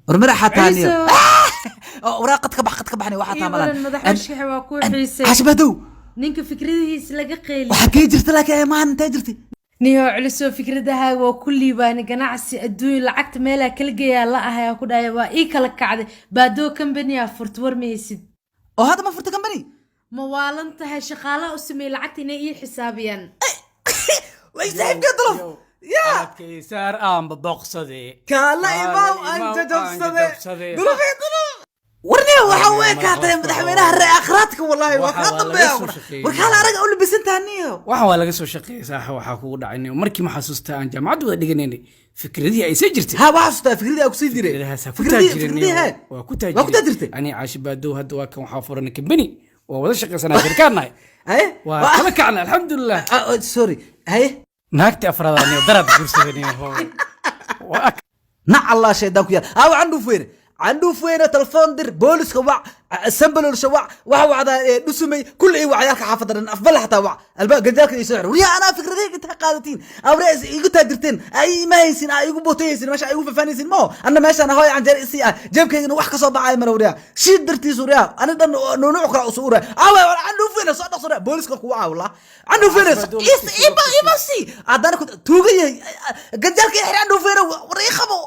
War mirax xataa niyo. Ciiso. Waraa qad ka bax, qad ka baxni waxaa taa Ii malan. waran madax mashkaxe, waa kuu xiisay. Xashbadow. Ninka fikradihiisa laga qeeli. Waxaa kee jirta laakiin maahan intee jirtay? Niyo culisoo, fikradahaaga waa ku liibaani. Ganacsi adduun lacagta meelaa kala geeyaa la ahay ku dhahaya, waa ii kala kacday. Baadoo company aa furta, war maysid? Oo hadda ma furta company? Ma waalan tahay? Shaqaalaha u sameeyey lacagta inay ii xisaabiyaan. Way saaxiibkee dolof ya. Saar aanba boqsade. Kaala imaaw aan jajabsade, dulufee duluf. Warniya, waxa u ekaatay madaxweynaha ree akhraadka, wallahi waa Waxa kaa waa dambeeya. laga soo shaqeeyey. War kaala araga u labisantaha niyo. Waxaan waa laga soo shaqeeyay, saaxa. Waxaa kugu dhacay niyo, markii ma xasuustaa aan jaamacadda wada dhiganaynay, fikradihii ay sii jirtay? Ha, waxaa xasuustaa fikradii aa kusii jiray. Fikradahaasaa ku Fikradii taajireen. he. Waa ku taajireen. Waa ku taajirtay. Ani Caashi Baadow hadda waa kan, waxaa furanay company, waa wada shaqaysanaa, shirkaan nahay. Haye. Waa kala kacnay, alxamdulilah. Ah, oh, sorry, haye. Naagti afraad niyo daraad guursaday niyo. Waa Nac Allah shaydaan ku yaal. Aawa candhuuf weyne, candhuuf weyne, telefoon dir, booliska wac, sambalolsha wac, waxa wacdaa dhusumay kulli ii wacyaalka xaafadda dhan, afbala xataa wac, alba ganjaalka ii soo xir. Waryaa, anaa fikradayga intaa qaadatiin awre igu taajirteen, ay ima haysin, ay igu bootayaysin, meesha ay igu fafaanaysin mo anna meeshaan hooy canjeer isii ah, jeebkaygana wax ka soo baxaya mara. Waryaa, shiid dartiis, waryaa, ani dhan nuunuc kala usu uray. Aawa candhuuf weyne, soo dhaqso, waryaa, booliska kuwa caawla. Candhuuf weyne, ima sii haddana ku tuugayay ganjaalka ii xir. Candhuuf weyne, war ii qabo.